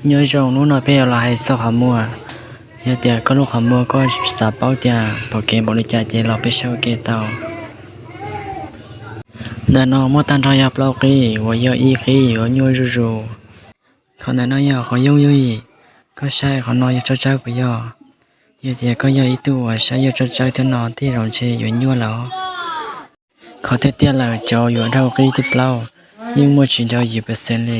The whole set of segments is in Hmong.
Nyob zoo, hnub no peb yuav los hais txog qhov muag. Yog tias koj lub qhov muag koj xav paub tias pom kev npaum li cas ces los peb saib ua ke tau. Ntawm no muaj tag nrho yog plaub qib uas yog ib qib yuav nyuaj zuj zus. Qhov ntawm no yog qhov yooj yooj yim. Koj saib qhov no yog tsawb tsawb puas yog? Yog tias koj yog ib tug uas saib yog tsawb tsawb thiab no tej zaum ntshe yuav nyuaj lawm. Qhov tiag tiag lawm cov yuav dhau qib thib plaub yeej muaj tsis dhau yim percent li,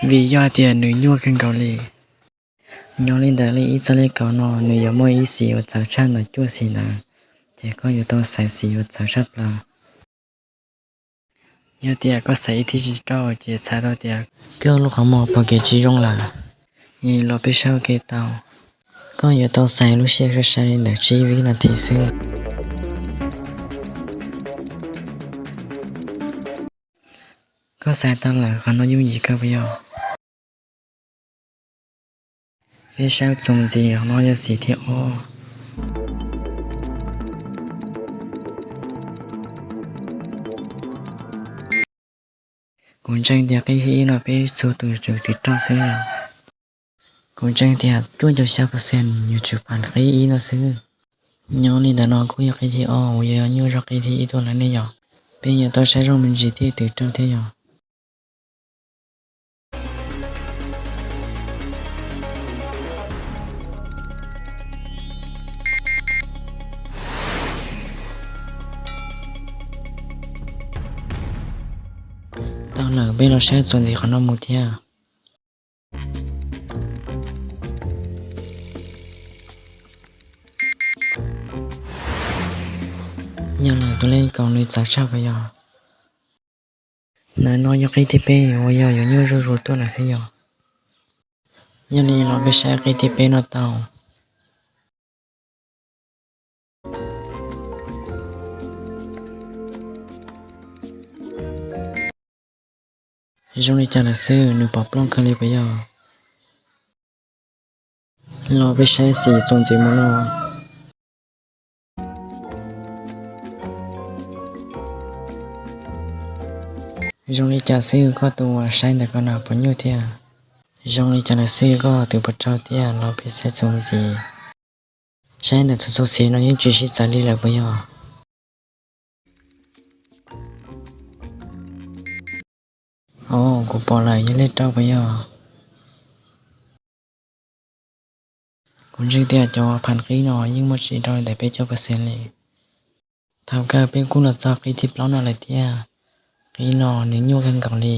vim yog tias nws nyuaj kawg nkaus li. Nyob li ntawd li ib txoj lej kaum no nws yuav muaj ib xim uas txawv tshaj ntawm cuaj xim ntawd, ces koj yuav tau xaiv xim uas txawv tshaj plaws. Yog tias koj xaiv ib thib tsis rau ces txhais tau tias koj lub qhov muag pom kev tsis zoo lawm. Es los peb saib ua ke tau. Koj yuav tau xaiv lub sij hawm sai sai li ntawm tsib vib nas this xwb. Koj xaiv tau lawm, qhov no yooj yim kawg puas yog? Peb saib txuas mus ntxiv, qhov no yog xim thib ob. Kuv ntseeg tias qib thib ib no peb txhua tus tsum twm rau xwb. Kuv ntseeg tias cuaj caum xya percent yuav tsum pham qib ib no xwb. Nyob li ntawm no kuj yog qib thib ob uas yuav nyuaj zog qib thib ib tuaj lawm ne yom. Peb yuav tau saib zoo me ntsis thiaj twm rau thiab yom. Tau lawm, peb los saib txuas ntxiv qhov no mus thiab. Yog lawm, tus lej kaum nws txawv tshaj puas yog? Ntawm no yog qib thib peb uas yog yuav nyuaj zuj zus tuaj lawm xwb yog. Yog li los peb saib qib thib peb no tau. Zoo li cas lawm xwb, nws pom plooj kawg li puas yog? Los peb saib xim txuas ntxiv mus no. Zoo li cas xwb, koj tus uas saib ntawm ko na puas nyuaj thiab? Zoo li cas lawm xwb, koj tus puas rau thiab? Los peb saib txuas ntxiv. Saib ntawm txhua txhua xim no yeej tsis sib txawv li lawm puas yog? Os, kuv pom lawm, yog lej rau puas yog? Kuv ntseeg tias cov pham qib no yeej muaj tsis dhau ntawm peb caug percent li. Thaum kawg peb kuj los txog qib thib plaub no lawm thiab. Qib no nws nyuaj kawg nkaus li.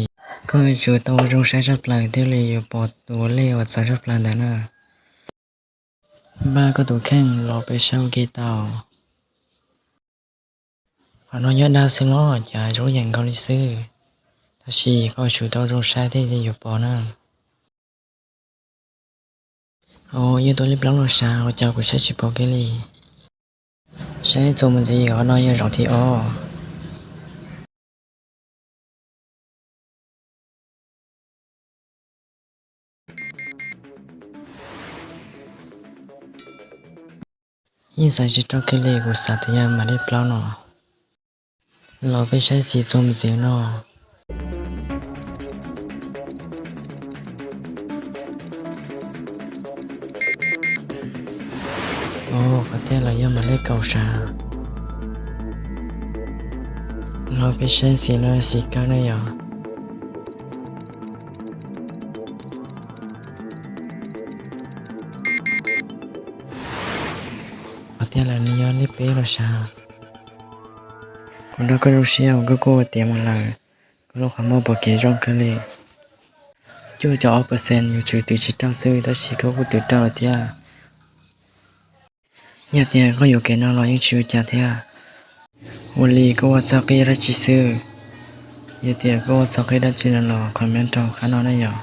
Koj yuav tsum tau zoo saib tshaj plaws thiaj li yuav pom tus lej uas txawv tshaj plaws ntawd na. Npaj koj tus kheej, los peb saib ua ke tau. Qhov no nyob dab xwb los cas zoo yeem nkaus li xwb. Tab sis koj yuav tsum tau zoo saib thiaj li yuav pom na. Os, yog tus lej plaub los sav, ua cas kuv saib tsis pom kiag li. Saib txuas mus ntxiv, qhov no yog zaum thib ob. Yeej xaiv tsis raug kiag li, kuv xav tias yog mam lej plaub no. Los peb saib xim txuas mus ntxiv no. Os, qhov tiag lawm yog mam lej kaum sav. Los peb saib xim no, xim kawg na yog. Qhov tiag lawm nws yog lej peb los sav. Kuv nrog koj zoo siab uas koj kuj ua tiav mus lawm, koj lub qhov muag pom kev zoo kawg li. Cuaj caum ob percent yuav tsum twm tsis raug xwb, tab sis koj kuj twm raug lawm thiab. Yog tias koj yuam kev no los yeej tsis ua cas thiab. Ua li koj ua txog qib dab tsi xwb? Yog tias koj ua txog qib dab tsi no los comment rau qab no na yom.